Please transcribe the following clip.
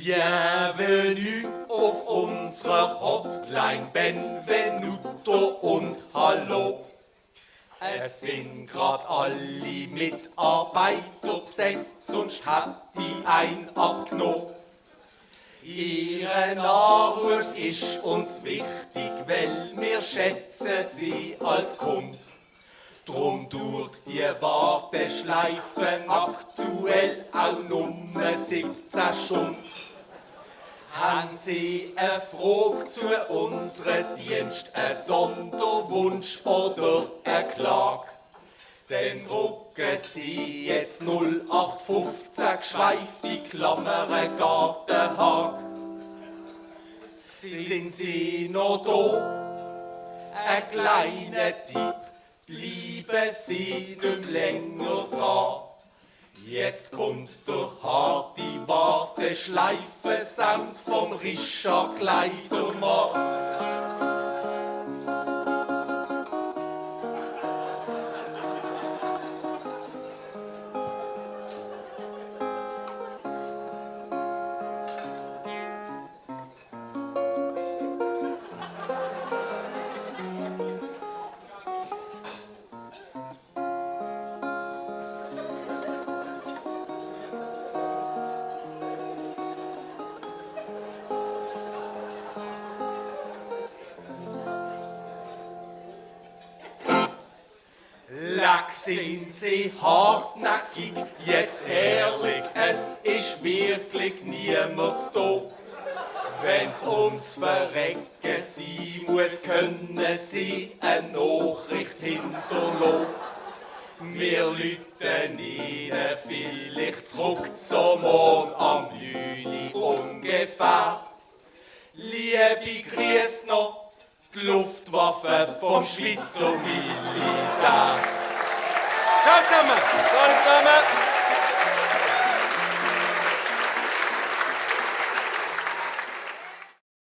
Bienvenue auf unserer Hotline, Benvenuto und Hallo. Es sind grad alle Mitarbeiter besetzt, sonst hat die ein abgenommen. Ihren Anruf ist uns wichtig, weil wir schätzen sie als Kund. Drum dauert die Warteschleife aktuell auch nur 17 Stunden. Haben Sie eine Frage zu unserem Dienst, einen Sonderwunsch oder eine Klage? Dann drucken Sie jetzt 0815 geschweifte Klammern Gartenhag. Sind Sie noch da? Ein kleiner Tipp, bleiben Sie nicht länger dran. Jetzt kommt der harte Warteschleifen-Sound vom Richard Kleidermann. Lack sind sie hartnäckig, jetzt ehrlich, es ist wirklich niemand da. Wenn's ums Verrecken sein muss, können sie eine Nachricht hinterlassen. Wir läuten ihnen vielleicht zurück, so morgen am 9 Uhr ungefähr. Liebe Grüße noch, die Luftwaffe vom Schweizer Militär. Ciao zusammen! Ciao zusammen!